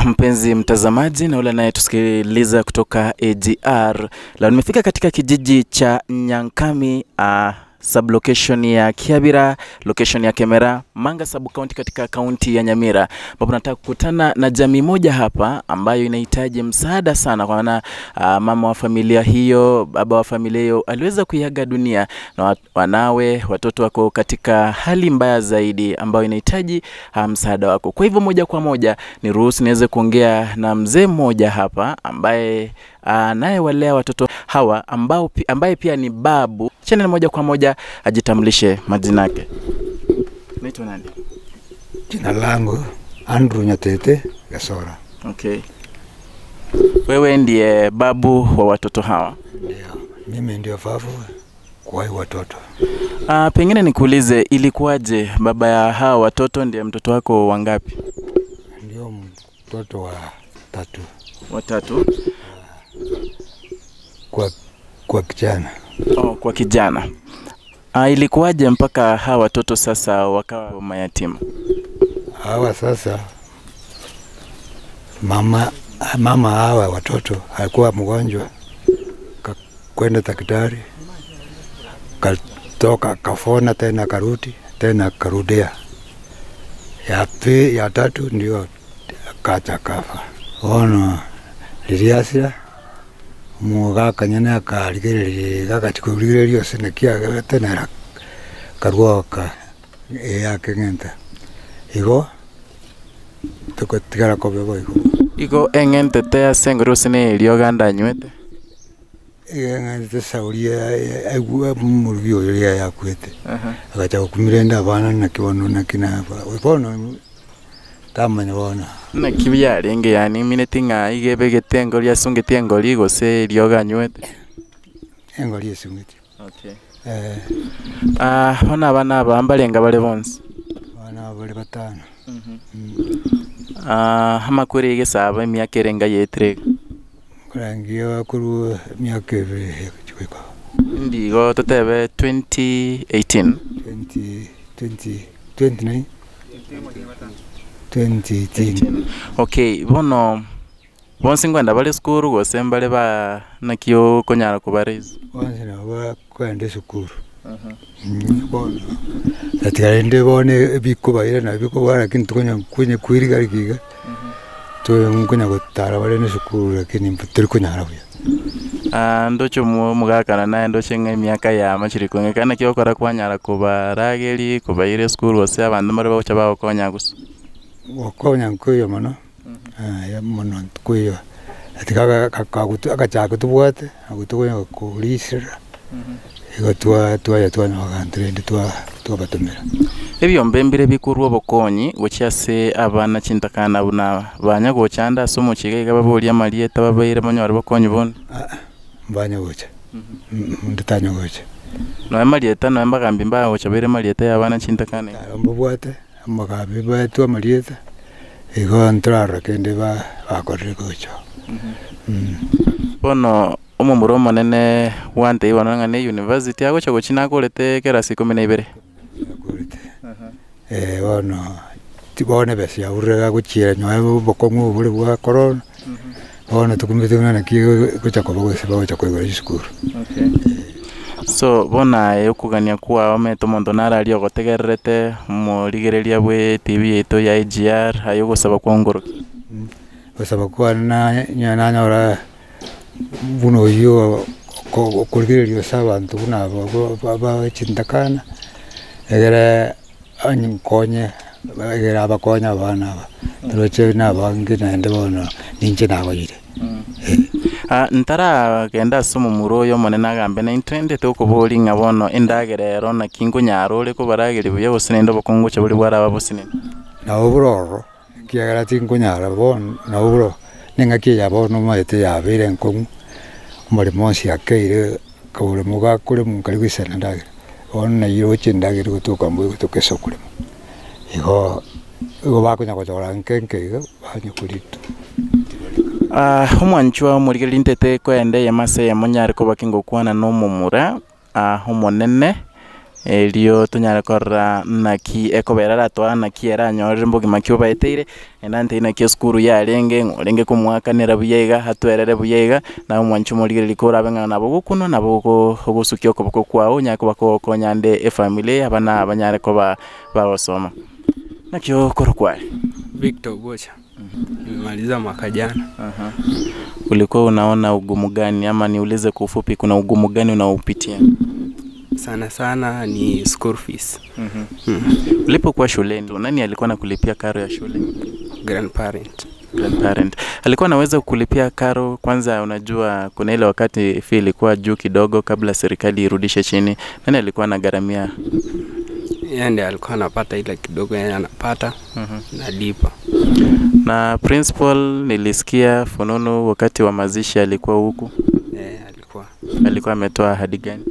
Mpenzi mtazamaji na ule anayetusikiliza kutoka AGR, leo nimefika katika kijiji cha Nyankami, sublocation ya Kiabira, location ya Kemera, Manga sub county katika kaunti ya Nyamira, ambapo nataka kukutana na jamii moja hapa ambayo inahitaji msaada sana, kwa maana mama wa familia hiyo, baba wa familia hiyo aliweza kuiaga dunia na wanawe, watoto wako katika hali mbaya zaidi ambayo inahitaji msaada wako. Kwa hivyo moja kwa moja niruhusu niweze kuongea na mzee mmoja hapa ambaye anayewalea watoto hawa, ambaye pia ni babu. Channel moja kwa moja ajitambulishe majina yake. Naitwa nani? Jina langu Andrew Nyatete Gasora. Okay. Wewe ndiye babu wa watoto hawa? Ndio, mimi ndio babu kwa watoto. Pengine nikuulize, ilikuwaje baba ya hawa watoto ndiye mtoto wako wangapi? Ndio mtoto wa tatu. Watatu? Kwa kijana. Oh, kwa kijana. Ilikuwaje mpaka hawa watoto sasa wakawa mayatima? Hawa sasa mama hawa watoto alikuwa mgonjwa, kwenda daktari, katoka kafona tena karudi tena karudia. Ya tatu ndio kacha kafa. Ono liliasira mugaka nyene akarigereria gagachikurigereria ase naki tenera karuoka eyakeng'enta igo tugotigara kobe igo igo eng'entete ase engori gose na erioga ndanywete eng'entete sauria aigua morugi oyo riria yakwete agacha gokumirenda abana naki bono naki na bono tamanya bono naki biarenge yani mineti ng'a igebegete engori asungete engori gose erioga anywete engori esungete. Okay. Bono abana aba mbarenga bare bonsi? Abana bare batano. Amakuru egesaba emiaka erenga yetire nkorangia akuru emiaka ebere chigoika ndigo totebe 2018 20 2018. Okay, bono bonsi ngwenda bale sukuru gose mbale ba nakio konyara kubarezi bonsi nabo kwenda sukuru. Bono atigarende bone bikubaire na bikubara lakini tukonya kwenye kwirigarikiga tuwe gotara bare ne sukuru lakini turi kunyara buya. Ndocho mugakana naye ndoche ng'a emiaka ya machiri kong'ekana kio okora kwanyara kubarageri kubaire sukuru gose abandu mbare bagocha bagokonya gose gokonya nkoiyo mono. Ya mono nkoiyo ati agachaka tobwate agotokonya korisera igo twaya twanya twabatomera ebyombe mbire bikurwa obokonyi gochia ase abana chintakana buna banya gochanda ase omochiga iga baboria amarieta babaire banyore bokonyi bono. Mbanya gocha nditanya gocha noe marieta noe mbagambi mbagocha baire marieta ya abana chintakana mbobwate amagambi baetwa amarieta igo ntrara kende bakorire gocha. Bono omomura omonene wante ibono ng'a ne university agocha gochina akorete kerasi 12 akorete. Bono tibone besi yaurega gochiera nyoe bokong'u obore bwa corona. Bono tukumete ng'a naki gocha koba gose bagocha koigora chisukuru. Okay. So bona okogania kwao omete omonto nararia ogotegererete omorigereria bwe TV yaito ya AGR aye ogosaba kwa ngoroki? Gosaba kwa nanyora buno oyo okorigereria ase abanto buna bachintakana egere nkonye egere abakonya abana aba toroche na abange naende bono ninche nagoyire. Ntara genda ase omomura oyo omonene agambe na intendete okobori ng'a bono endagera ero naki nkonyara ore kobarageri buya gose naende obokongu gocha bori bwaraba bosinene? Nabo bororo ekiagera tinkonyara bono nabo boro neng'aki eya bono omanyete yabeire enkong'u omoremo onsi akeire kaboremo gakoremo nkari goisana endagera bono naye roche endagera egotoka mbuya egotoka ase okorema igo igo bakonya gochora nke nke igo banya korita. Omwanchwa omorigereria ntete koenda eyemo ase eyemo nyare koba kingokwana na omomura omonene Elio tonyara korora naki ekoberara twa naki eranyorire mbogima ki obaeteire enante naki esukuru yarenge ng'orenge komwakanera buya iga hatwerere buya iga na omwancho morigereri korabe ng'a nabo gokunwa nabo ogosukia okoboko kwao nyako bakokonya nde efamily abana abanyare koba bagosoma. Nakio korokwa Victor Gocha. Nimemaliza mwaka jana. Ulikuwa unaona ugumu gani, ama niulize kwa ufupi, kuna ugumu gani unaopitia? Sana sana ni school fees. Ulipokuwa shuleni, nani alikuwa anakulipia karo ya shule? Grandparent. Grandparent. Alikuwa anaweza kukulipia karo? Kwanza unajua kuna ile wakati fee ilikuwa juu kidogo kabla serikali irudishe chini. Nani alikuwa anagharamia? Yeye ndiye alikuwa anapata ile kidogo yeye anapata, nalipa. Na principal nilisikia fununu wakati wa mazishi alikuwa huku. Alikuwa. Alikuwa ametoa ahadi gani?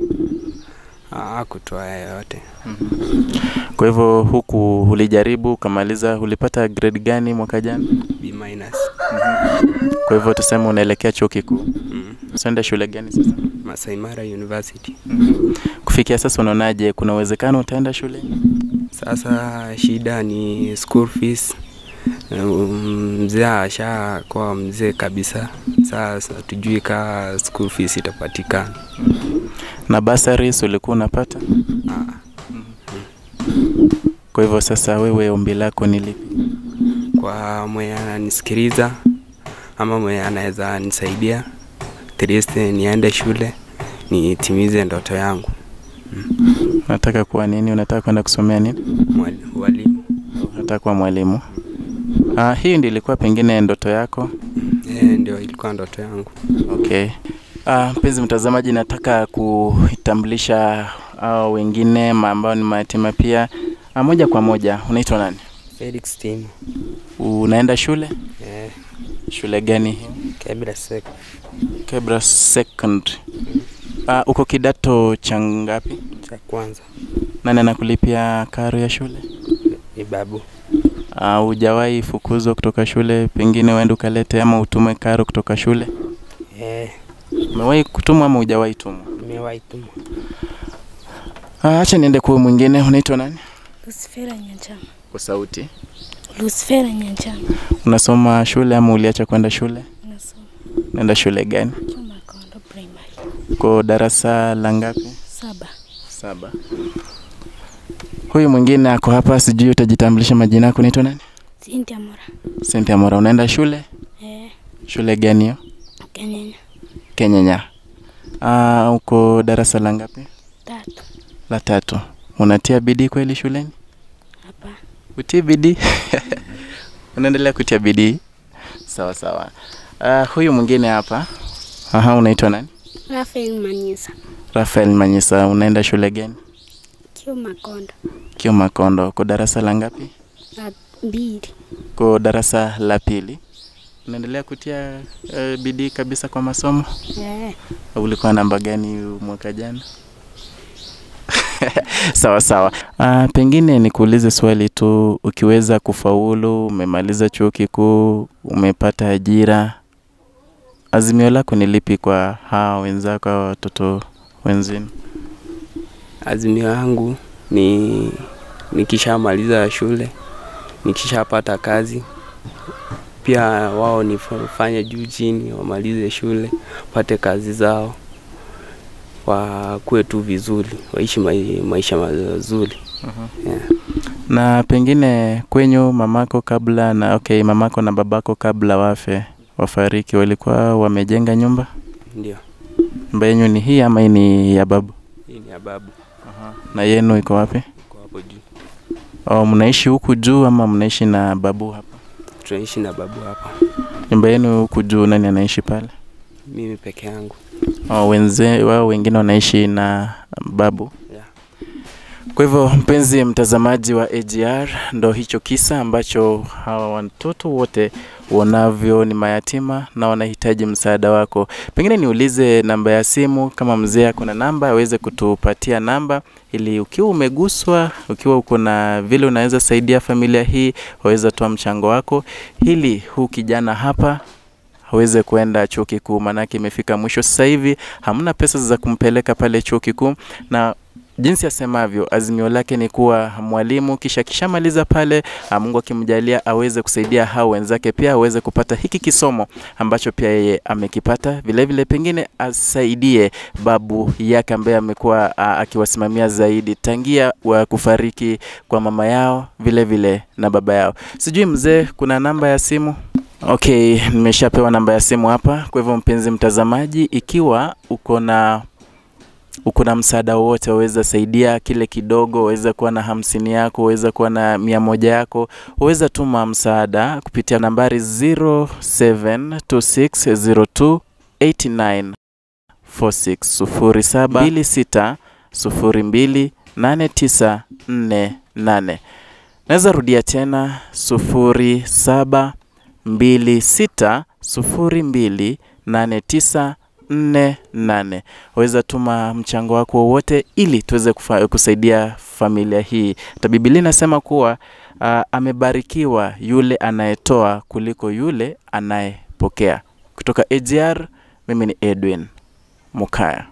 Hakutoa yoyote. Kwa hivyo huku ulijaribu ukamaliza, ulipata grade gani mwaka jana? B-. Kwa hivyo tuseme unaelekea chuo kikuu. Unaenda shule gani sasa? Masai Mara University. Kufikia sasa unaonaje, kuna uwezekano utaenda shule? Sasa shida ni school fees. Mzee ashakuwa mzee kabisa. Sasa tujui ka school fees itapatikana. Na bursaries ulikuwa unapata? Kwa hivyo sasa wewe ombi lako ni lipi? Kwa mwenye ananisikiliza ama mwenye anaweza nisaidia, at least niende shule nitimize ndoto yangu. Unataka kuwa nini? Unataka kwenda kusomea nini? Mwalimu. Unataka kuwa mwalimu. Hii ndio ilikuwa pengine ndoto yako? Ndio ilikuwa ndoto yangu. Okay. Mpenzi mtazamaji, nataka kuitambulisha wengine ambao ni mayatima pia. Moja kwa moja, unaitwa nani? Felix Tim. Unaenda shule? Shule gani? Kebra Secondary. Kebra Secondary. Uko kidato cha ngapi? Cha kwanza. Nani anakulipia karo ya shule? Ni babu. Hujawahi fukuzwa kutoka shule, pengine uende ukalete ama utume karo kutoka shule? Umewahi kutumwa ama hujawahi tumwa? Nimewahi tumwa. Acha niende kwa mwingine. Unaitwa nani? Lucifera Nyanchama. Kwa sauti. Lucifera Nyanchama. Unasoma shule ama uliacha kwenda shule? Nasoma. Unaenda shule gani? Chumakondo Primary. Kwa darasa la ngapi? 7. 7. Huyu mwingine ako hapa, sijui utajitambulisha majina yako, unaitwa nani? Cynthia Mora. Cynthia Mora, unaenda shule? Shule gani hiyo? Kenyenya. Kenyenya. Uko darasa la ngapi? 3. La 3. Unatia bidii kweli shuleni? Hapa. Utie bidii? Unaendelea kutia bidii? Sawa sawa. Huyu mwingine hapa. Unaitwa nani? Rafael Manyisa. Rafael Manyisa, unaenda shule gani? Kiumakondo. Kiumakondo. Uko darasa la ngapi? La 2. Uko darasa la 2. Unaendelea kutia bidii kabisa kwa masomo? Ulikuwa namba gani mwaka jana? Sawa sawa. Pengine nikuulize swali tu, ukiweza kufaulu, umemaliza chuo kikuu, umepata ajira, azimio lako ni lipi kwa hawa wenzako, hawa watoto wenzenu? Azimio yangu ni nikishamaliza shule, nikishapata kazi, pia wao nifanye juu chini, wamalize shule, pate kazi zao, wakuwe tu vizuri, waishi maisha mazuri. Yeah. Na pengine kwenyu mamako kabla na mamako na babako kabla wafe, wafariki, walikuwa wamejenga nyumba? Ndio. Nyumba yenu ni hii ama hii ni ya babu? Hii ni ya babu. Na yenu iko wapi? Iko hapo juu. Mnaishi huku juu ama mnaishi na babu hapa? Tunaishi na babu hapa. Nyumba yenu huku juu, nani anaishi pale? Mimi peke yangu. Wao wengine wanaishi na babu. Yeah. Kwa hivyo mpenzi mtazamaji wa AGR, ndo hicho kisa ambacho hawa watoto wote wanavyo ni mayatima na wanahitaji msaada wako. Pengine niulize namba ya simu, kama mzee ako na namba aweze kutupatia namba, ili ukiwa umeguswa, ukiwa uko na vile unaweza saidia familia hii, waweza toa mchango wako ili huu kijana hapa aweze kuenda chuo kikuu, manake imefika mwisho sasa hivi hamna pesa za kumpeleka pale chuo kikuu. Na Jinsi asemavyo, azimio lake ni kuwa mwalimu, kisha kishamaliza pale, Mungu akimjalia aweze kusaidia hao wenzake pia aweze kupata hiki kisomo ambacho pia yeye amekipata. Vile vile pengine asaidie babu yake ambaye amekuwa akiwasimamia zaidi tangia wa kufariki kwa mama yao vile vile na baba yao. Sijui mzee, kuna namba ya simu? Okay, nimeshapewa namba ya simu hapa. Kwa hivyo mpenzi mtazamaji, ikiwa uko na msaada wowote, waweza saidia kile kidogo, waweza kuwa na 50 yako, waweza kuwa na 100 yako, waweza tuma msaada kupitia nambari 0726028946 0726028948. Naweza rudia tena 0726028948. Waweza tuma mchango wako wowote ili tuweze kusaidia familia hii. Hata Biblia inasema kuwa amebarikiwa yule anayetoa kuliko yule anayepokea. Kutoka AGR, mimi ni Edwin Mukaya.